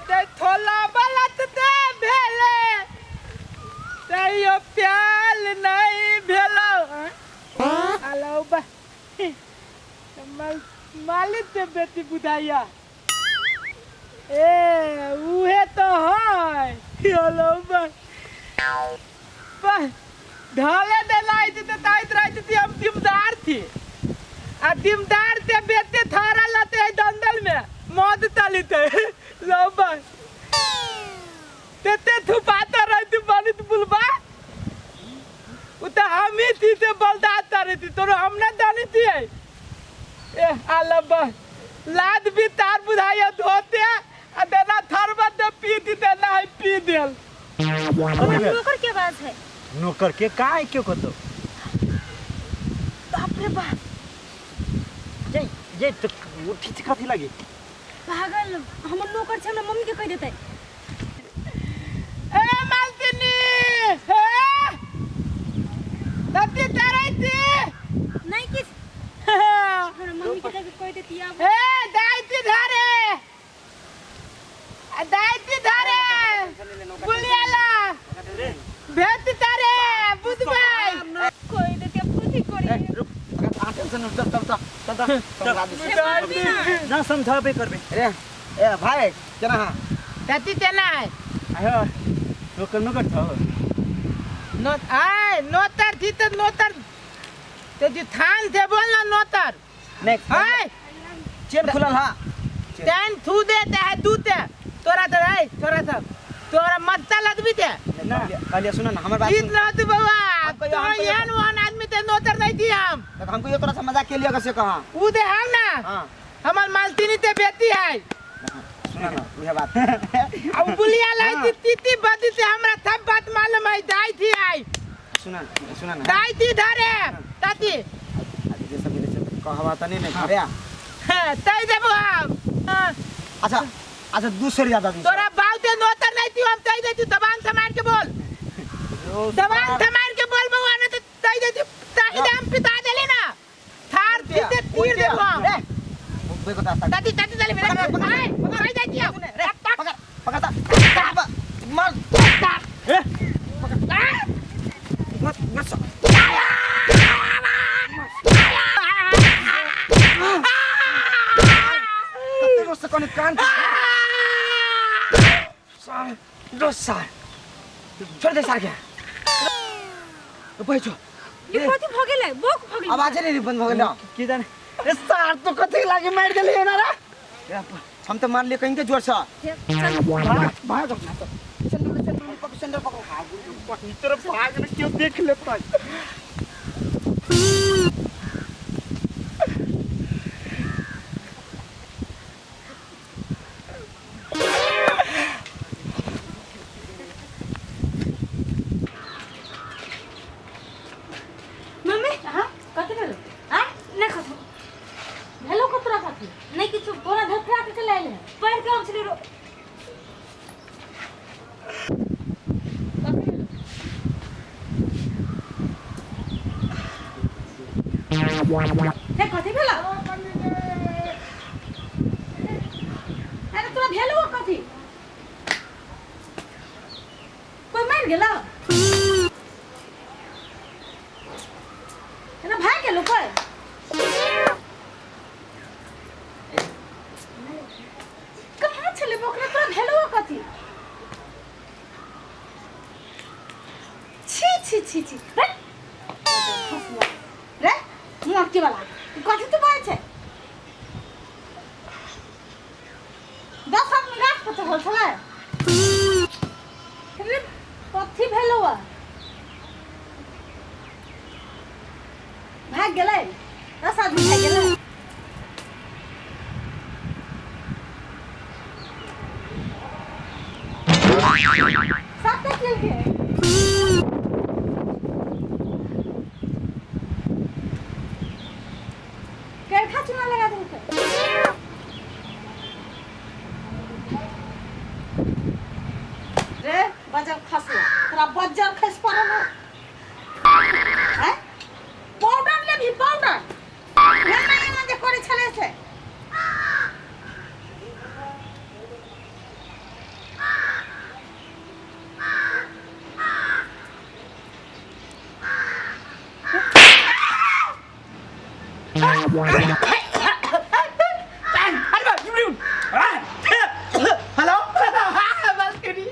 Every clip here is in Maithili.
ते थोला बलत ते भेले तैयो प्याल नहीं भेलो। आलो बा मालिक ते बेटी बुधाइया ए उहे तो है। आलो बा बा ढाले देना थी तो ताइत रहती थी। हम दिमदार थी आ दिमदार ते बेटे थारा लाते है दंदल में मौत तलिते लो बा तेते थुपाता रहती बनित बुलबा उ तो हम ही थी ते बलदाता रहती तोरो हम ना दानी थी ए आला बा लाद भी तार बुझाइया धोते आ देना थरबा दे पी दी देना है पी देल। नौकर के आवाज है। नौकर के का है क्यों कतो? बाप रे बाप। ये ये तो उठी से कथी लगी? पागल हमर नौकर छै, हमरा मम्मी के कह देतै। ए मालतिनी हे तती तरैती नहीं किछ। हमरा मम्मी के कह देती आब। ए दाइती धरे आ दाइती धरे बुलियाला भेट तारे बुझबाई कह देती अब कथी करी? रुक टेंशन चल चल चल चल चल चल ना समझाबे करबे। अरे ए भाई केना हां तती तेना है आयो नौकर नौकर छ नो आय नोतर थी तो नोतर ते जो थान थे बोल ना नोतर नहीं आय चेन खुलल हा तेन थू दे ते है दू ते तोरा तो है थोड़ा सा तोरा मत्ता लदबी ते ना कहलिए सुन ना हमर बात जीत ना तू बउआ हम कहियो, तो हम कहियो। एहन ओहन आदमी ते नोतर नहीं थी हम। तो हमको ये तोरा से मजाक के लिए कैसे कहा ऊ दे हम ना। हां हमर मालतिनी ते बेटी है। सुन ना उहे बात अब बुलिया लाई थी तीती बदी से हमरा सब बात मालूम है। दाई थी आई सुन सुन ना दाई थी धरे ताती जे सब मिले से कहवा त नहीं नहीं अरे हां तई देबो हम। हाँ, अच्छा अच्छा दूसरे ज्यादा दूसरे तोरा बाऊ ते नोतर नहीं थी हम तई देती दबान से मार के बोल दबान से मार के बोल बउआ ना तो तई देती ताही दाम पिता देली ना थार थी ते तीर देबो हम। रे बे को दास्ता ताती ताती चले मेरे आए पकड़ जाती है रे पकड़ पकड़ ता मार ए मत मत कते रोज से कने कान सार रोज सार छोड़ दे सार के बैठो ये कथी भ गेलै? बोक भ गेलै। आवाज नहीं बंद भ गेल की जाने ए सार तो कथी लागे मार देली ना रे हम तो मार लिए कहीं के जोर से चल भाग भाग अपना तो सेंडल सेंडल पकड़ सेंडल पकड़ पही तरफ भाग न क्यों देख लेता। मम्मी हां कथी भेलो? आ नहीं कथी भेलो को तोरा कथी? नहीं किछु तोरा धफड़ा के चल आइल है पढ़ के हम छली रो कथी भेलो? हे कथी भेलो? अरे तोरा भेलो कथी? कोई मर गेलो? एना भाग गेलो कोई? कहाँ छलै ओकरा तोरा भेलो कथी? छी छी छी छी रे रे मोटी वाला कथी तू बाजै छै? 10 आदमी गाछ पर चढ़ल छलै। रे कथी भेलो भाग गेलै 10 आदमी भाग गेलै। सात केलकै करखा चूना लगा देलकै। रे बजर खसला तोरा बजर खसि पड़ल हौ। हैं पाउडर लेबही पाउडर एना एना जे करै छलै से। अरे बाप हेलो मालकिनी।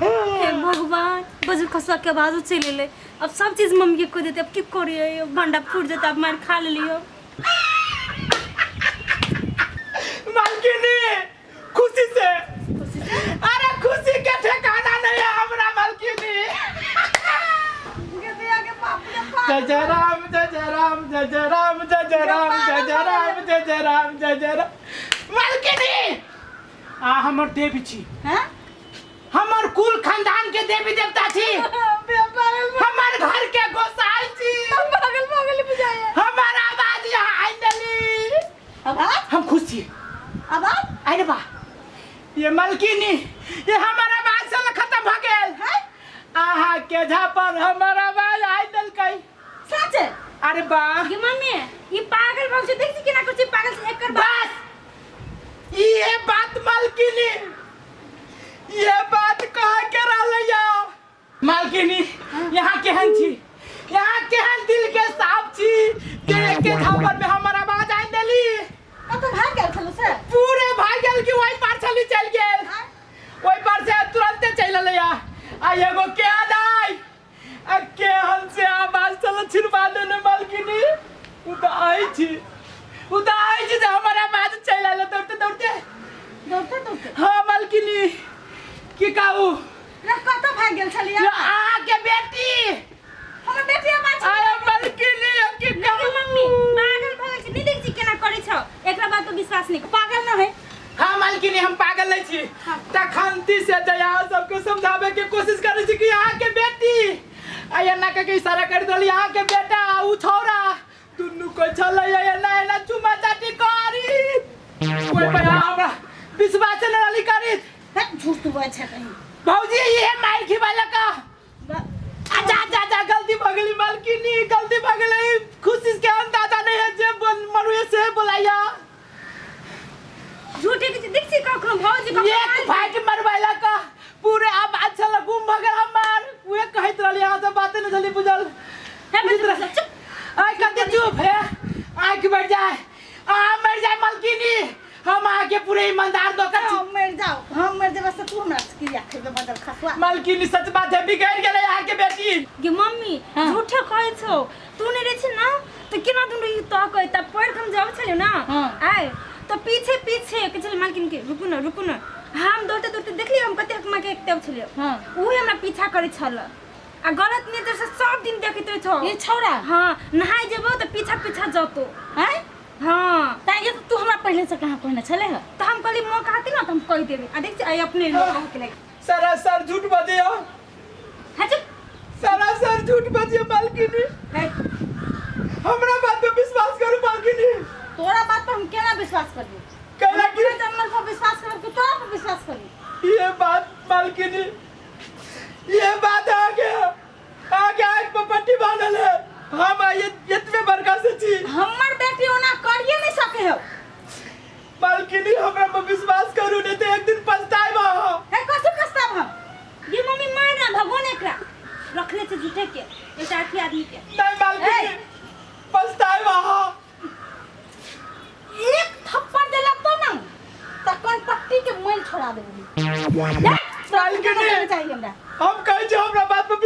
हे भगवान, बजर खसुआ के आवाजो चलि एलै। अब सब चीज मम्मी के कह देते, अब की करियै? भंडा फूट जेतै, अब मारि खा लेलियो। मालकिनी खुशी से, अरे खुशी के ठिकाना नहीं है हमरा मालकिनी। जय जय राम जय जय राम जय जय राम जय जय राम जय जय राम जय जय राम जय जय राम। मालकिनी आ हमर देवी छी। हैं? हमर कुल खानदान के देवी देवता छी, हमर घर के गोसाई छी। पागल पागल बुझाइए। हमर आवाज यहाँ आइन देली। आवाज? हम खुश छी। आवाज? अरे बा ये मलकिनी, ये हमर आवाज से खत्म भ गेल। आहा के झापर हमर आवाज आइ देलकै। सच? अरे बा ये मम्मी, ये पागल भग छै, देख छी केना करै छै पागल छै एकर बात। बस ये बात मालकिनी, ये बात कह के रहलैया मालकिनी। यहाँ केहन छी, यहाँ केहन दिल के साफ छी जे के झापर में हमर आवाज आइन देली। कतौ भाग गेल छलौ से? पूरे भाग गेल कि ओहि पार छली चलि गेल, ओहि पर से तुरंते चलि एलैया। आ एगो के आइ आ केहन से आवाज चल छिड़बा देने मालकिनी। उ तऽ आइ छी, उ तऽ आइ छी जे हमर आवाज चलि आयल दौड़ते दौड़ते। दौड़ते दौड़ते? हाँ मालकिनी, की कहू। रे कतौ भाग गेल छलियै? अहाँके बेटी। हमर बेटी आवाज? आय मालकिनी, अब की कहू। मम्मी पागल भऽ गेल छै, नहि देख छी केना करै छौ? एकरा बात पर विश्वास नहि, पागल न है। हाँ मालकिनी, हम पागल नहीं छी। तखनती से जया सबके समझावे के कोशिश करै छी कि अहाँ के बेटी आ एना के इशारा कर देली, अहाँ के बेटा आ उ छौड़ा दुनू को छलै एना एना चुमा चाटी करी। कोई भैया हमरा विश्वास न रहली करी। है झूठ तू बोल छै कहीं। भौजी ये मार खिबाला का। अच्छा अच्छा अच्छा, गलती भ गेली मालकिनी, गलती भ गेली। खुशी के अंदाजा नहीं है जे मरुए से बोलाया। झूठे के देख छी कखनो भौजी कखनो एक फाइट मरवाइला का पूरे अब अच्छा लगुम भ गेल हमार। उहे कहैत रहली, अहाँ सब बाते नहीं छली बुझल। हे बच्चा, बच्चा, चुप। आइ कते चुप है, आँखि बढ़ जाए, अहाँ मर जाए मालकिनी, हम अहाँके पूरे ईमानदार नौकर छी। हम मर जाओ, हम मर जेबै से तू हमरा से क्रिया खेबे बदल खसुआ। मालकिनी सच बात है, बिगड़ गेलै अहाँके बेटी। गे मम्मी झूठे कहै छौ, तू नहीं रहै छै ना तऽ केना दुनू ई तह कहै तब पढ़ के हम जाबै छलियौ ना। आय तऽ पीछे पीछे कहै छलै मालकिन के रुकू ना रुकू ना। हम दौड़ते दौड़ते देखलियै हम कते हकमा के एकते छलियै। उहे हमरा पीछा करै छल आ गलत नजर से सब दिन देखैत रहै छौ ई छौड़ा? हाँ, नहाय जेबौ तऽ पीछा पीछा जतौ। हैं? हाँ। ताहि के तू हमरा पहिले से कहाँ कहने छले ह? तऽ हम कहली मौका आती ना तऽ हम कहि देबै। आ देख आइ अपने लोग कह के लागि। सरासर झूठ बजियो। हाँ चुप। सरासर झूठ बजियो मालकिनी। है। हमरा बात पे विश्वास करू मालकिनी। तोरा बात पर हम केना विश्वास करियो? कैला कि पूरा जन्मल पर विश्वास करब कि तोरा पर विश्वास करी? ये बात मालकिनी, ये बात आगे आगे आग पर पट्टी बांधल है। हम आइए इतने बड़का से छी। हमर बेटी ओना करिए नहीं सके हो। मालकिनी हमरा पर विश्वास करू, नहीं तो एक दिन पछताएब अहाँ। है कथी पछताब हम? ये मम्मी मार ना भगवान एकरा रखले छे झूठे के एकटा अथी आदमी के। नहीं मालकिनी पछताएब अहाँ। एक थप्पड़ देलक तो ना तखन पट्टी के मैल छोड़ा देबो। मालकिनी चाहिए हमरा। हम कहै छी हमरा बात पर